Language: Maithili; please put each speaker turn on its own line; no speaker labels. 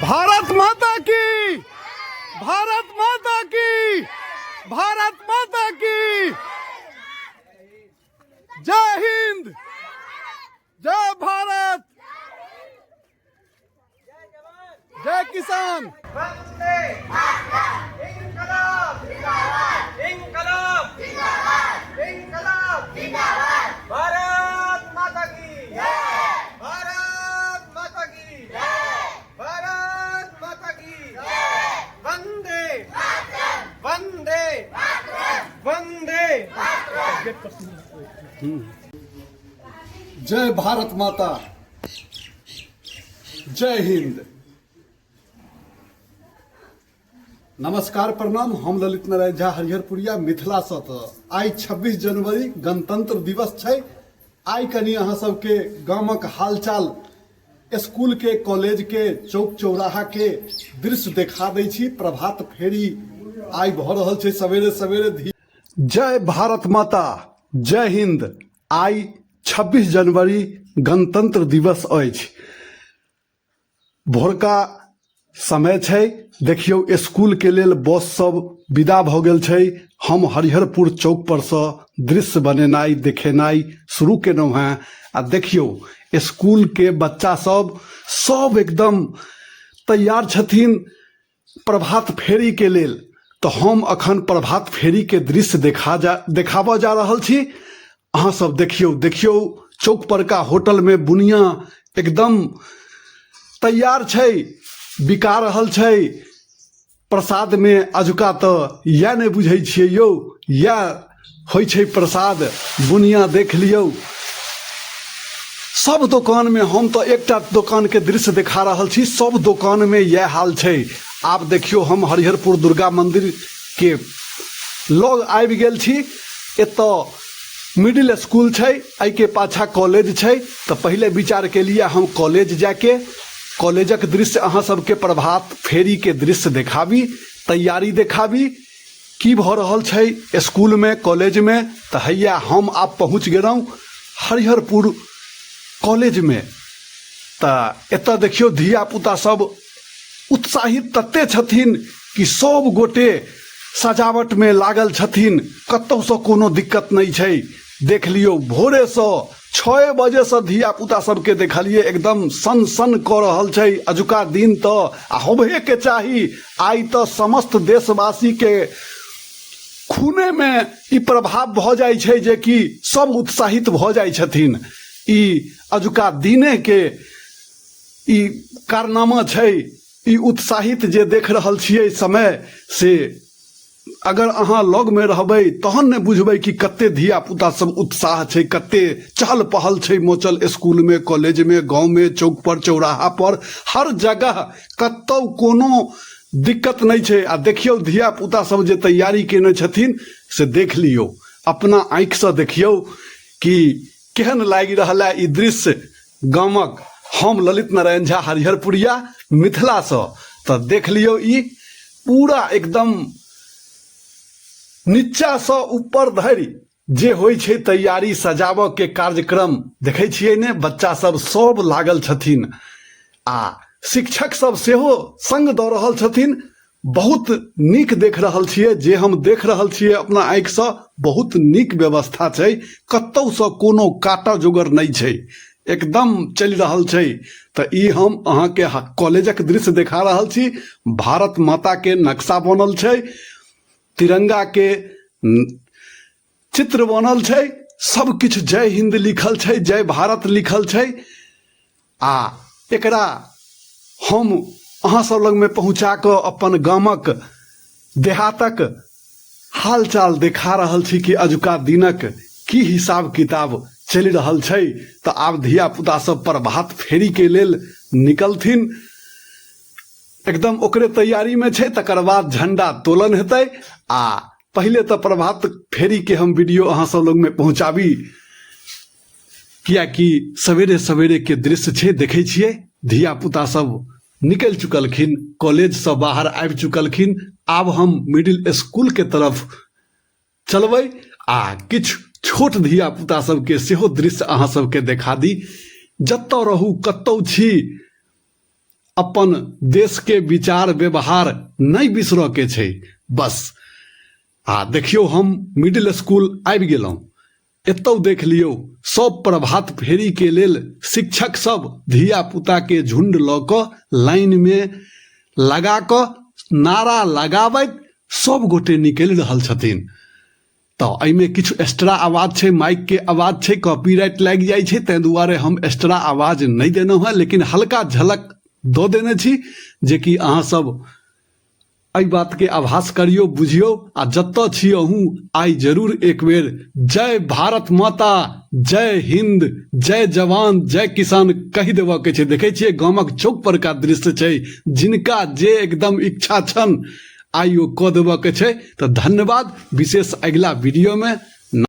भारत माता की, भारत माता की, भारत माता की जय। हिंद, जय भारत, जय किसान।
वंदे इंकलाब, इंकलाब, इंकलाब। भारत माता की, भारत माता की, भारत माता की। वंदे, वंदे, वंदे।
जय भारत माता, जय हिंद। नमस्कार, प्रणाम। हम ललित नारायण झा, हरिहरपुरिया, मिथिलासँ। तऽ आइ 26 जनवरी गणतंत्र दिवस छै। आइ कनि अहाँ सबके गामक हालचाल, स्कूल के, कॉलेज के, चौक चौराहा के दृश्य देखा दै छी। प्रभात फेरी आइ भऽ रहल छै सवेरे सवेरे। जय भारत माता, जय हिंद। आइ 26 जनवरी गणतंत्र दिवस अछि। भोरका समय छै, देखियौ स्कूल के लेल बस सब विदा भऽ गेल छै। हम हरिहरपुर चौक पर सँ दृश्य बनेनाइ देखेनाइ शुरू केलहुँ हेँ आ देखियौ स्कूल के बच्चा सब सब एकदम तैयार छथिन प्रभात फेरी के लेल। तऽ हम अखन प्रभात फेरी के दृश्य देखा जा देखाबऽ जा रहल छी। अहाँ सब देखियौ, देखियौ चौक परका होटल में बुनिया एकदम तैयार छै, बिका रहल छै प्रसाद में। अजुका तऽ इएह नहि बुझै छियै यौ, इएह होइ छै प्रसाद बुनिया। देख लियौ सब दोकान में। हम तऽ एकटा दोकान के दृश्य देखा रहल छी, सब दोकान में इएह हाल छै। आब देखियौ, हम हरिहरपुर दुर्गा मंदिर के लग आबि गेल छी। एतऽ मिडिल स्कूल छै, एहिके पाछा कॉलेज छै। तऽ पहिले विचार केलिए हम कॉलेज जाके कॉलेजक दृश्य अहाँ सबके प्रभात फेरी के दृश्य देखाबी, तैयारी देखाबी, की भऽ रहल छै स्कूलमे, कॉलेजमे। तऽ हैया हम आब पहुँच गेलहुँ हरिहरपुर कॉलेजमे। तऽ एतऽ देखियौ, धियापुता सब उत्साहित तते छथिन कि सब गोटे सजावटमे लागल छथिन। कतहुसँ कोनो दिक्कत नहि छै। देख लियौ, भोरेसँ 6 बजेसँ धियापुता सबके देखलियै एकदम सन सन कऽ रहल छै। अजुका दिन तऽ आ होबहेके चाही। आइ तऽ समस्त देशवासीके खूनेमे ई प्रभाव भऽ जाइ छै जे कि सब उत्साहित भऽ जाइ छथिन। ई अजुका दिनेके ई कारनामा छै। ई उत्साहित जे देख रहल छियै समय से, अगर अहाँ लगमे रहबै तहन ने बुझबै कि कते धियापुता सब उत्साह छै, कते चहल पहल छै मोचल स्कूलमे, कॉलेजमे, गाँवमे, चौक पर, चौराहा पर, हर जगह कतौ कोनो दिक्कत नहि छै। आ देखियौ, धियापुता सब जे तैयारी केने छथिन से देख लियौ, अपना आँखिसँ देखियौ कि केहन लागि रहल है ई दृश्य गामक। हम ललित नारायण झा, हरिहरपुरिया, मिथिलासँ। तऽ देख लियौ, ई पूरा एकदम नीचासँ ऊपर धरि जे होइ छै तैयारी, सजाबऽ के कार्यक्रम देखै छियै ने, बच्चा सब सब लागल छथिन आ शिक्षक सब सेहो संग दऽ रहल छथिन। बहुत नीक देख रहल छियै। जे हम देख रहल छियै अपना आँखिसँ, बहुत नीक व्यवस्था छै। कतहुसँ कोनो काटऽ जोगर नहि छै, एकदम चलि रहल छै। तऽ ई हम अहाँके कॉलेजक दृश्य देखा रहल छी। भारत माताके नक्शा बनल छै, तिरंगाके चित्र बनल छै, सब किछु, जय हिंद लिखल छै, जय भारत लिखल छै। आ एकरा हम अहाँ सब लगमे पहुँचा कऽ अपन गामक देहातक हालचाल देखा रहल छी कि अजुका दिनक की हिसाब किताब चलि रहल छै। तऽ आब धियापुता सब प्रभात फेरीके लेल निकलथिन, एकदम ओकरे तैयारीमे छै। तकर बाद झण्डा तोलन हेतै। आ पहिले तऽ प्रभात फेरीके हम वीडियो अहाँ सब लगमे पहुँचाबी, कियाकि सवेरे सवेरे के दृश्य छै। देखै छियै, धियापुता सब निकलि चुकलखिन, कॉलेजसँ बाहर आबि चुकलखिन। आब हम मिडिल स्कूलके तरफ चलबै आ किछु छोट धियापुता सबके सेहो दृश्य अहाँ सबके देखा दी। जतऽ रहू, कतौ छी, अपन देशके विचार व्यवहार नहि बिसरऽके छै बस। आ देखियौ हम मिडिल स्कूल आबि गेलहुँ। एतौ देख लियौ सब प्रभात फेरीके लेल शिक्षक सब धिया पुताके झुण्ड लऽ कऽ लाइनमे लगा कऽ नारा लगाबैत सब गोटे निकलि रहल छथिन। तऽ एहिमे किछु एक्स्ट्रा आवाज छै, माइकके आवाज छै, कॉपीराइट लागि जाइ छै, ताहि दुआरे हम एक्स्ट्रा आवाज नहि देलहुँ हेँ, लेकिन हल्का झलक दऽ देने छी जेकि अहाँ सब एहि बातके आभास करियौ, बुझियौ। आ जतऽ छी अहूँ आइ जरूर एक बेर जय भारत माता, जय हिंद, जय जवान, जय किसान कहि देबऽके छै। देखै छियै गामक चौक परका दृश्य छै, जिनका जे एकदम इच्छा छनि आइ ओ कऽ देबऽके छै। तऽ धन्यवाद, विशेष अगिला वीडियोमे।